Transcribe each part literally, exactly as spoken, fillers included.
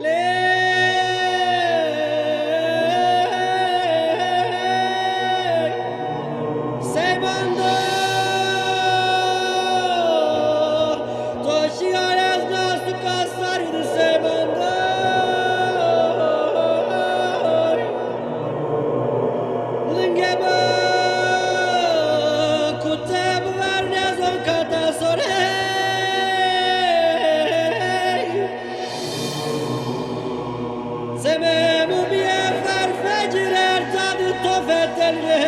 Lê Seymando, to şîyar ez na suka sarî di Seymando. Lingê mi kute bivernê zon kata sorey. Semê mi bîye fer fecir her ca di to fetelîne.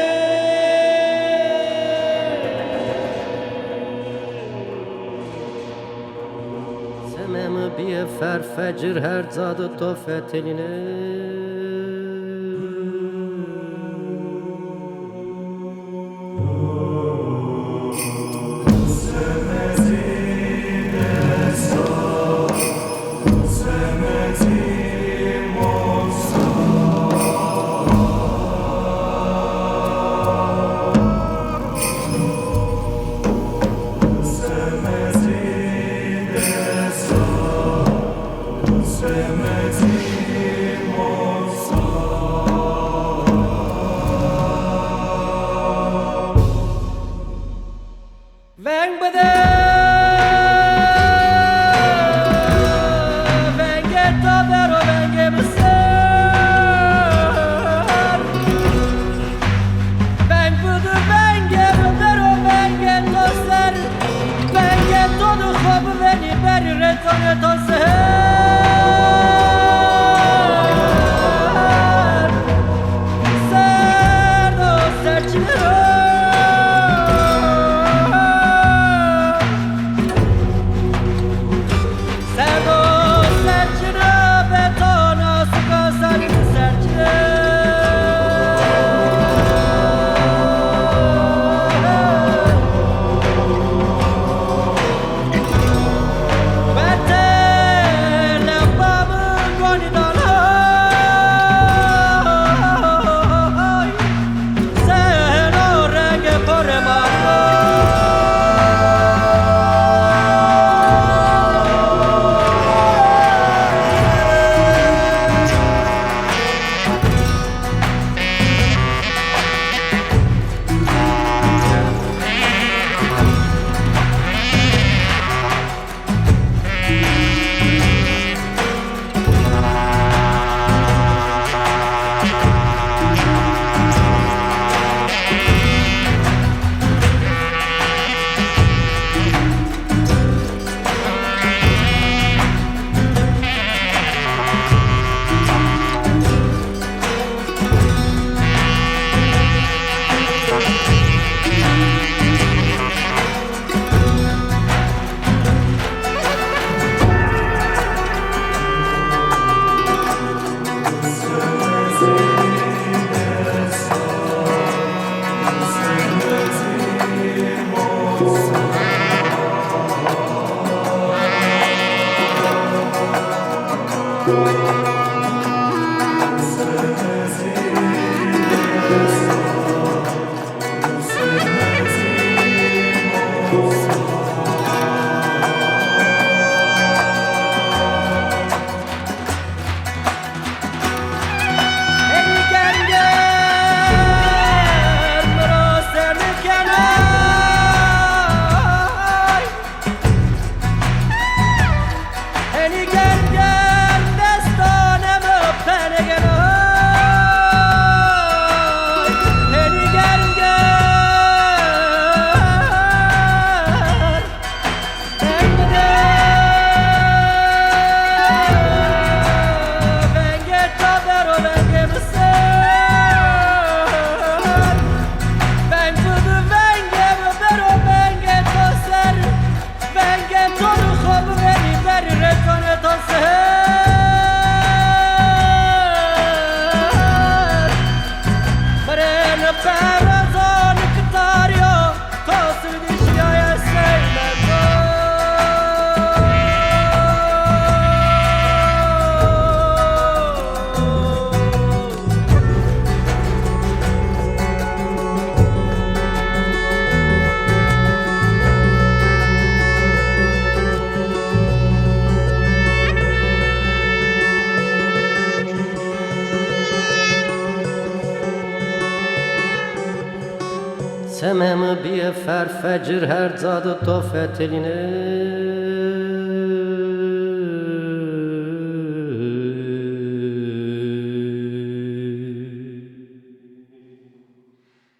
Semê mi bîye fer fecir her ca di to fetelîne. Veng bide, vengê to bero vengê mi ser. Veng bide, vengê mi bero vengê to ser. Vengê to di xo bivenî berî retonê to ser. Serdo serçine ro. Serdo serçine betona suka sarî serçine. Henî germ germ desta Semê mi bîye fer fecir, her ca de to fetelîne.